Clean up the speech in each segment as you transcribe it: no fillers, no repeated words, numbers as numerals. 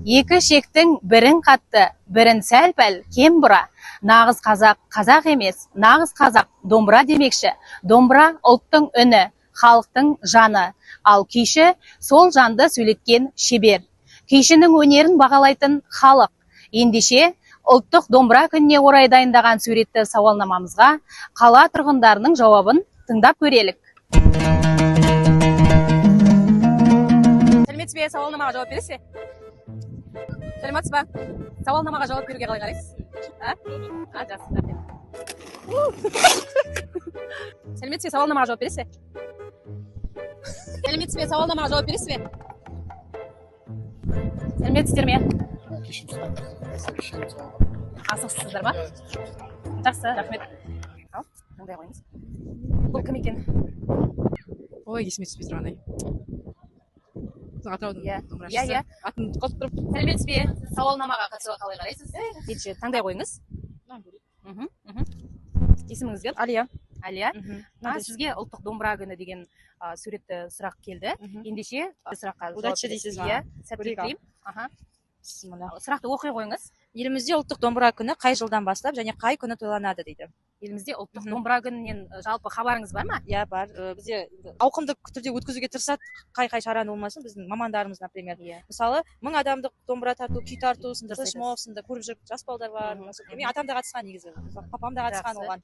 Екі шектің бірін қатты, бірін сәл-пәл кем бұра. Нағыз қазақ қазақ емес, нағыз қазақ домбыра демекші. Домбыра ұлттың үні, халықтың жаны. Ал күйші сол жанды сөйлеткен шебер. Күйшінің өнерін бағалайтын халық. Ендеше, ұлттық домбыра күніне орай дайындаған суретті сауалнамамызға қала тұрғындарының жауабын тыңдап көрелік. Сәлеметсіз бе, сауалнамаға жауап бересіз бе? Сәлеметсіз ба? Сауалнамаға жауап беруге қалай қарайсыз? А? А, жақсы, рахмет. Сәлеметсіз бе, сауалнамаға жауап бересіз бе? Сәлеметсіз бе, сауалнамаға жауап бересіз бе? Сәлеметсіздер ме? Асығыссыздар ма? Жақсы, рахмет. Ал, тыңдай қойыңыз. Бұл кім екен? Ой, есіме түспей тұр андай. Біздің Атыраудың Иә. домбырашысы. Иә, иә. Атын ұмытып қалып тұрмын. Сәлеметсіз бе? Сауалнамаға қатысуға қалай қарайсыз? Ендеше таңдай қойыңыз. Мхм. Есіміңіз кім? Алия. Әлия. А, сізге ұлттық домбыра күні деген суретті сұрақ келді. Ендеше сұраққа жауап Удачи бересіз. дейсіз маған. Иә, сәттілік Көрейік ал. тілеймін. Аха. Бісміллә. Сұрақты оқи қойыңыз. Елімізде ұлттық домбыра күні қай жылдан бастап және қай күні тойланады дейді. Елімізде ұлттық домбыра күнінен жалпы хабарыңыз бар ма? Иә, бар. Бізде енді ауқымды түрде өткізуге тырысады, қай шараны болмасын біздің мамандарымыз, например. Иә. Мысалы, 1000 адамдық домбыра тарту, күй тарту сынды, Дұрыс флешмоб сынды көріп жүріп жас балдар бар. Мхм. Мен атам да қатысқан негізі, папам да қатысқан Жақсы. оған.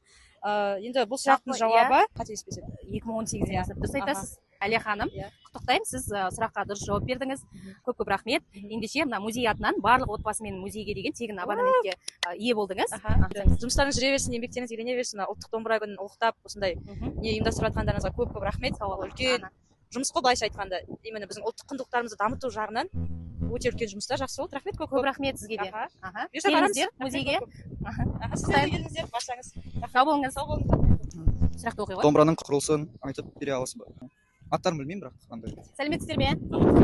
Енді бұл сұрақтың Жалпы, жауабы қателеспесем 2018-ден Иә. бастап дұрыс айтасыз. Әлия ханым, Иә. құттықтаймын, сіз сұраққа дұрыс жауап бердіңіз. Көп-көп рахмет. Ендеше мына музей атынан барлық отбасымен музейге деген тегін абонементке ие болдыңыз. Аха. Жұмыстарыңыз жүре берсін, еңбектеріңіз елене берсін. Мына ұлттық домбыра күнін ұлықтап, осындай не ұйымдастырып жатқандарыңызға көп-көп рахмет. Сау болыңыз. Үлкен жұмыс қой, былайша айтқанда, именно біздің ұлттық құндылықтарымызды дамыту жағынан өте үлкен жұмыстар, жақсы болды. Рахмет көп Көп көп. рахмет сізге де. Аха. Аха. Бұйырса барамыз. Келіңіздер музейге. Аха, сіздер де келіңіздер, баршаңыз. Сау болыңыз. Сау болыңыз. Сұрақты оқи ғой. Домбыраның құрылысын айтып бере аласыз ба? Аттарын білмеймін, бірақ қандай. Сәлеметсіздер ме?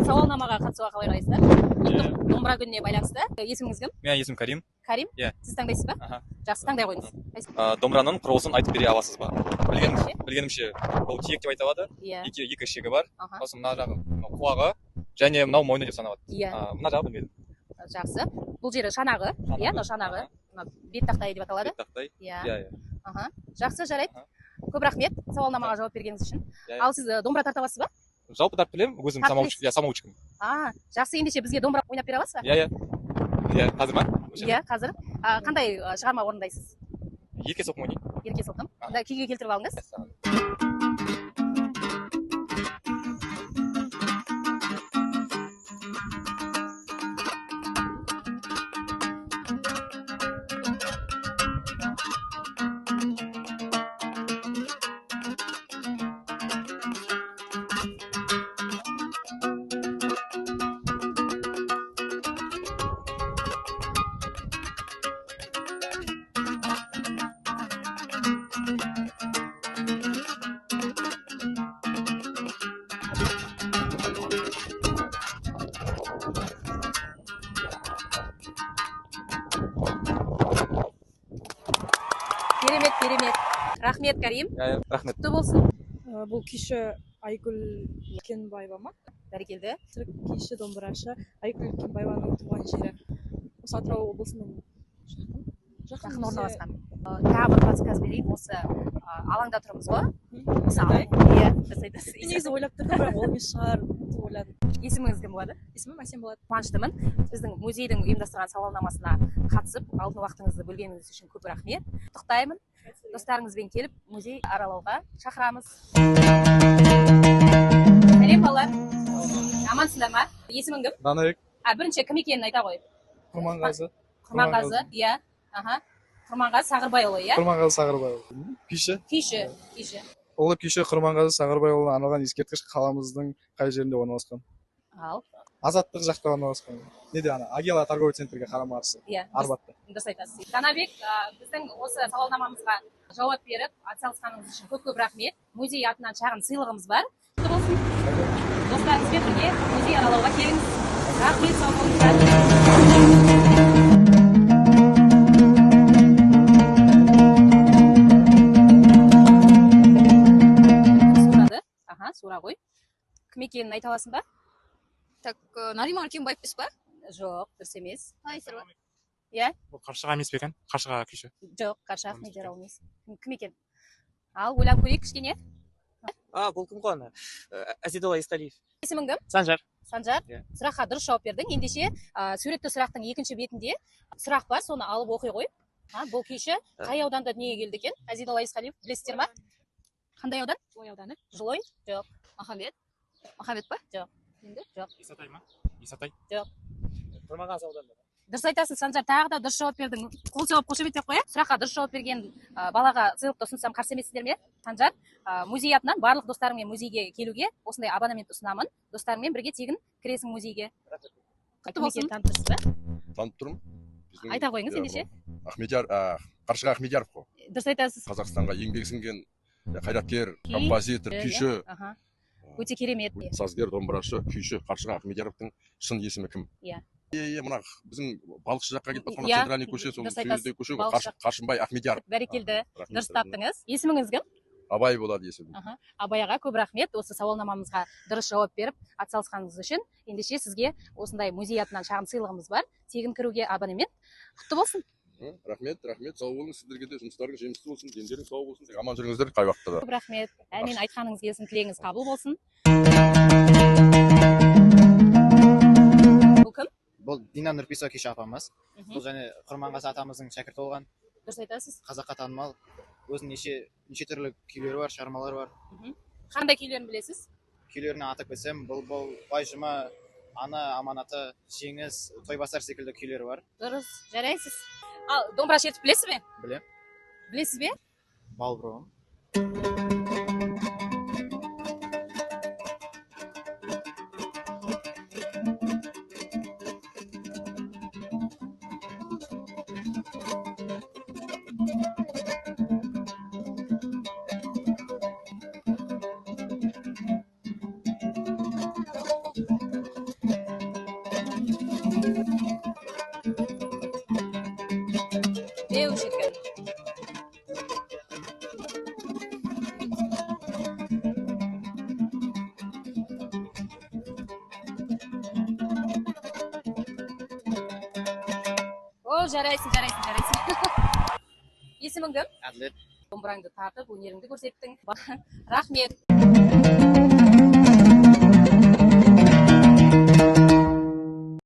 Сауалнамаға қатысуға қалай қарайсыздар? Ұлттық домбыра күніне байланысты. Есіміңіз кім? Менің есімім Карим. Карим? Иә. Сіз таңдайсыз ба? Аха. Жақсы, таңдай қойыңыз. Домбыраның құрылысын айтып бере аласыз ба? Білген, Ендеше? білгенімше, бұл тиек деп айталады. Иә. Екі ішегі бар. Аха. Сосын мына жағы мынау құлағы және мынау мойны деп саналады. Иә. Мына жағы білмедім. Жақсы. Бұл жері шанағы. Иә, мынау шанағы. Мына бет тақтай деп аталады. Бет тақтай. Иә. Иә, иә. Аха. Жақсы, жарайды. Аха. Көп рахмет сауалнамаға жауап бергеніңіз үшін. Иә. Ал сіз домбыра тарта аласыз ба? Жалпы тартып білемін, өзім Тартып самоучка, иә, самоучкамын. А, жақсы, ендеше бізге домбыра ойнап бере аласыз ба? Иә, иә. Иә, қазір ма? Иә, қазір. Қандай шығарма орындайсыз? Ерке соқым ойнайын. Ерке сылқым. Аха. Онда күйге келтіріп алыңыз. Керемет, керемет. Рахмет, Карим. Иә, иә, рахмет. Құтты болсын. Бұл күйші Айгүл Кенбаева ма? Бәрекелді. Түрік күйші, домбырашы Айгүл Кенбаеваның туған жері осы Атырау облысының жақын Жақын орналасқан. Тағы бір подсказ берейін. Осы алаңда тұрмыз ғой. Осы Исатай. Иә, дұрыс айтасыз. Мен негізі ойлап тұрдым, бірақ ол емес шығар деп ойладым. Есіміңіз кім болады? Есімім Әсем болады. Қуаныштымын. Біздің музейдің ұйымдастырған сауалнамасына қатысып, алтын уақытыңызды бөлгеніңіз үшін көп рахмет. Құттықтаймын. Достарыңызбен келіп музей аралауға шақырамыз. Сәлем, балалар. Амансыңдар ма? Есімің кім? Данабек. А, бірінші кім екенін айта ғой. Құрманғазы. Құрманғазы, иә. Аха. Құрманғазы Сағырбайұлы, иә? Құрманғазы Сағырбайұлы. Күйші. Күйші, күйші. Ұлы күйші Құрманғазы Сағырбайұлына арналған ескерткіш қаламыздың қай жерінде орналасқан? Ал, Азаттық жақта орналасқан. Неде ана Агела торговый центрге қарама қарсы. иә. Арбатта. Дұрыс айтасыз. Данабек, біздің осы сауалнамамызға жауап беріп, атсалысқаныңыз үшін көп-көп рахмет. Музей атынан шағын сыйлығымыз бар. Құтты болсын. Достарыңызбен бірге музей аралауға келіңіз. Рахмет, сау болыңыздар. Сұрады. Аха, сұра ғой. Кім екенін айта аласың ба? Так, Нариман Үлкенбаев емес па? Жоқ, дұрыс емес. Танисыздар ма? Иә? Бұл Қаршыға емес пе екен? Қаршыға күйші. Жоқ, Қаршыға Ахмедиярұлы емес. Кім екен? Ал, ойланып көрейік кішкене. А, бұл кім ғой ана? Әзидолла Есқалиев. Есімің кім? Санжар. Санжар, Иә. сұраққа дұрыс жауап бердің. Ендеше, суретті сұрақтың екінші бетінде сұрақ бар, соны алып оқи ғой. Бұл күйші қай ауданда дүниеге келді екен? Әзидолла Есқалиев, білесіздер ма? Қандай аудан? Жылой ауданы. Жылой? Жоқ. Махамбет. Махамбет па? Жоқ. Енді? Жоқ. Исатай ма? Исатай. Жоқ. Құрманғазы ауданында. Дұрыс айтасың, Санжар, тағы да дұрыс жауап бердің. Қол соғып қошеметтеп қояйық. Сұраққа дұрыс жауап берген балаға сыйлықты ұсынсам қарсы емессіздер ме? Санжар, музей атынан барлық достарыңмен музейге келуге осындай абонемент ұсынамын. Достарыңмен бірге тегін кіресің музейге. Құтты болсын. Танып тұрсыз ба? Танып тұрмын. Біздің, Айта қойыңыз иә, ендеше. Ахмедияр, Қаршыға Ахмедияров қой. Дұрыс айтасыз. Қазақстанға еңбек сіңген қайраткер, Күй. композитор, күйші. Аха. Өте керемет. Сазгер, домбырашы, күйші Қаршыға Ахмедияровтың шын есімі кім? Иә. Е, мына біздің балықшы жаққа кетіп жатқан Иә, центральный көше, сол дұрыс айтасыз. жерде көше ғой. Балықшы. Қаршынбай Ахмедияров. Бәрекелді. Рахмет, Дұрыс рахмет. таптыңыз. Есіміңіз кім? Абай болады есімім. Аха. Абай аға, көп рахмет. Осы сауалнамамызға дұрыс жауап беріп, атсалысқаныңыз үшін. Ендеше сізге осындай музей атынан шағын сыйлығымыз бар. Тегін кіруге абонемент. Құтты болсын. Рахмет, рахмет. Сау болыңыз, сіздерге де жұмыстарыңыз жемісті болсын, дендеріңіз сау болсын. Аман жүріңіздер қай уақытта да. Көп рахмет. Әмин, айтқаныңыз келсін, тілегіңіз қабыл болсын. Бұл кім? Бұл Дина Нұрпейісова күйші апамыз. Бұл және Құрманғазы атамыздың шәкірті болған. Дұрыс айтасыз. Қазаққа танымал. Өзінің неше түрлі күйлері бар, шығармалары бар. Қандай күйлерін білесіз? Күйлерін атап кетсем, Бұлбұл, Байжұма, Ана аманаты, Жеңіс, Тойбасар секілді күйлері бар. Дұрыс, жарайсыз. Ал, домбыра шертіп білесіз бе? Білем. Білесіз бе? Балбырауын. Деу шіркін. О, жарайсың, жарайсың, жарайсың. Есімің кім? Әділет. Домбыраңды тартып, өнеріңді көрсеттің. Рахмет.